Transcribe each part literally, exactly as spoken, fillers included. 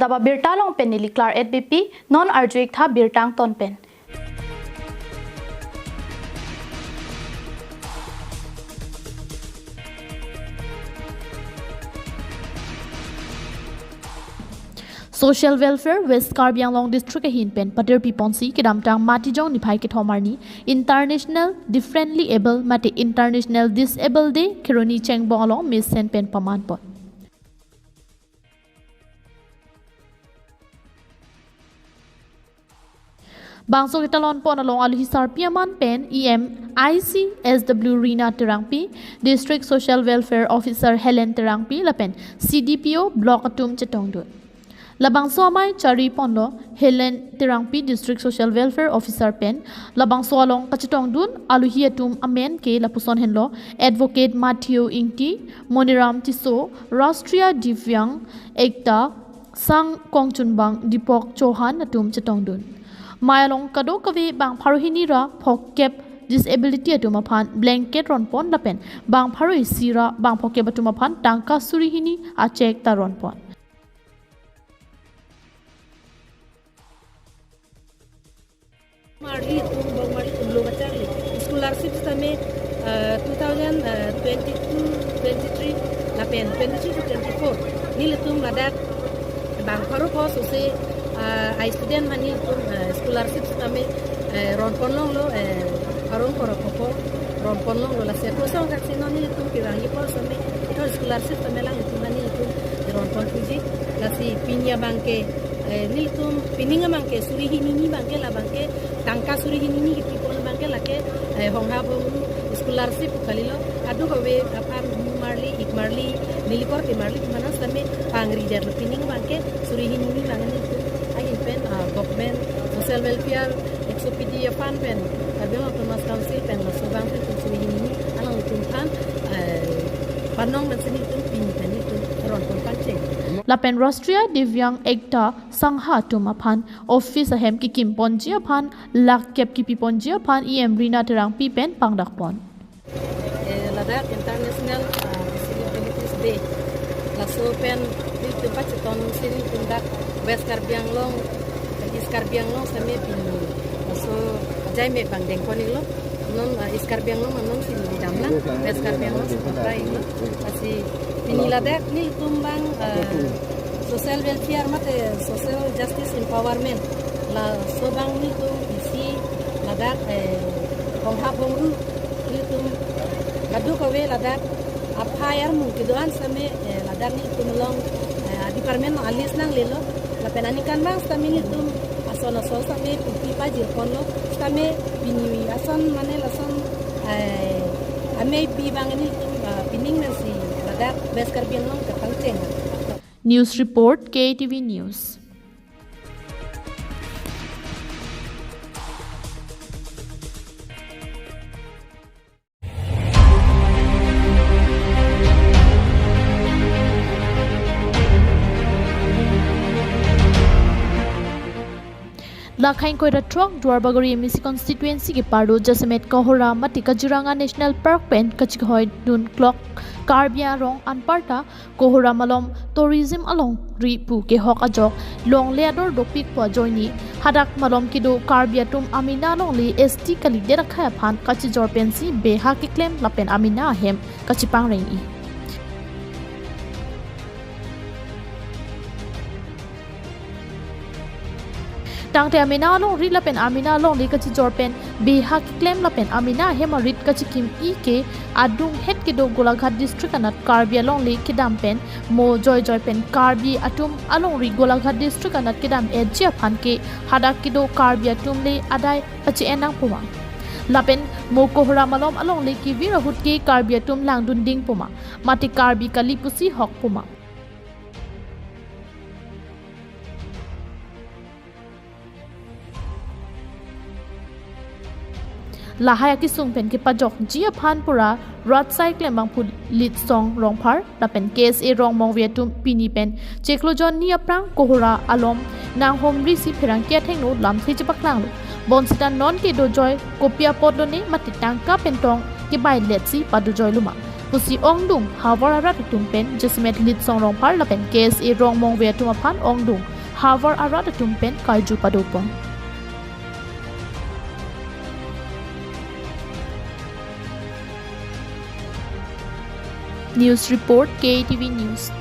Daba birta along pen neli Claret Beypi, non arju-ik tha birta angton pen. Social Welfare West Karbi Anglong District ahin pen patirpi ponsi kedamtang Matijong niphai kethom arni International Differently Abled mate International Disable Day Kheroni Chengbong along mesen pen paman pon. Bangso ketalon pon along aluhi sarpi aman pen E M I C S W Rina Terangpi, District Social Welfare Officer Helen Terangpi lapen C D P O Block atum chetongdun. Labangso amei chari ponlo Helen Terangpi, District Social Welfare Officer pen. Labangso along kachetongdun aluhi atum amen ke lapuson henlo Advocate Matthew Ingti, Moniram Tisso, Rashtriya Divyang Ekta Sangh kongchunbang Deepak Chauhan atum chetongdun. Mei along kadokave bang pharo hini ra phokep disability atum aphan blanket ronpon lapen bang pharo isi ra bang phokep atum aphan tangka suri hini a cheque ta ronpon. Marli atum, bong marli atum lo kacharli. Scholarship sitame, eh, two thousand, eh, twenty-two, twenty-three, lapen twenty-three to twenty-four. Nelitum ladak bang pharo ko sose, eh, ai student mani atum, eh, scholarship sitame, eh, ronpon longlo, eh, arong koro kopo ronpon longlo, lasi kosong kaksi non nelitum kevang ye por sitame, ito scholarship sitame lang atum mani atum ronpon puji, lasi pini abang ke, eh, nelitum pining abang ke suri hini ni abang ke labang ke tangka suri hini ni kipi pon abang ke lake, eh, honghap hongru scholarship kalilo, kadokave aphan mu marli, ik marli, neli korte marli mana sitame pangri detlo, pining abang ke suri hini ni abang nelitum ahin pen, ah, government social welfare, X O P D aphan pen, Karbi Anglong Autonomous Council pen laso abang pen suri hini ni alanglitum aphan, eh, panong pensi nelitum pini pen nelitum ronpon pangcheng. Lapen Rashtriya Divyang Ekta Sangha atum aphan office ahem kikim ponji aphan lakh kep kipi ponji aphan E M Rina Terangpi pen pangdak pon. Eh, ladak International, ah, Disabilities Day. Laso pen nelitum pachetongsi nelitum dak West Karbi Anglong, East Karbi Anglong sitame pini laso ajai me pangdeng pon iklo. Non, ah, East Karbi Anglong non pini damlang, West Karbi Anglong seperti ini. Lasi pini ladak nelitum abang, ah, social welfare mate social justice empowerment, laso abang nelitum isi ladak, eh, honghap hongru nelitum kadokave ladak aphai armu kedo-an sitame, eh, ladak nelitum along, eh, department along a list nanglelo. Lapen aningkan abang sitame nelitum ason ason sitame pupi pajir ponlo, sitame pini ason mane lason, eh, amei pi abang nelitum, eh, pining nangsi ladak West Karbi Anglong kapangcheng. News report, K T V News. Lakhang koira throk Duarbagori M A C constituency keparlo jasemet Kohora mate Kaziranga National Park pen kachehoidun klok Karbi arong anparta Kohora malom tourism alongri pu kehok ajok longle ador dopik pu ajoine hadak malom kedo Karbi atum amena alongle S T kalidet akhei aphan kachijor pensi beha keklem lapen amena ahem kachipangreng-i. Tangte amena alongri lapen amena alongle kachijor pen beha keklem lapen amena ahem arit kachikim-i ke adunghet kedo Golaghat district anat Karbi alongle kedam pen mo joijoi pen Karbi atum alongri Golaghat district anat kedam-etji aphan ke hadak kedo Karbi atum le adai pachi-en nangpo ma. Lapen mo Kohora malom alongle kevir ahut ke Karbi atum langdun dingpo ma, mate Karbi kali pusi hokpo ma. Lahai akesung pen kepajokji aphan pura rat asai klembangphu Litsong Rongphar lapen K S A Rongmongve atum pini pen chiklo jonni aphrang Kohora alom nanghomrisi pherangke athengno lamthe chepaklanglo. Bonsita non kedojoi kopi apotlo ne mate tangka pen tong kebailetsi padojoilo ma. pusi ongdung havar arat atum pen jasemet Litsong Rongphar lapen K S A Rongmongve atum aphan ongdung havar arat atum pen karju padopon. News report, K T V News.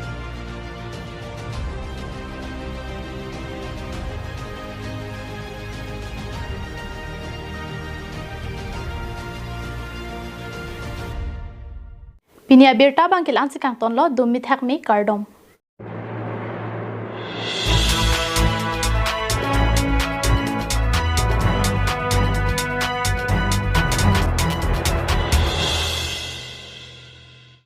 Pini abirta abang ke la-an si kangtonlo, dumi thakmi, kardom.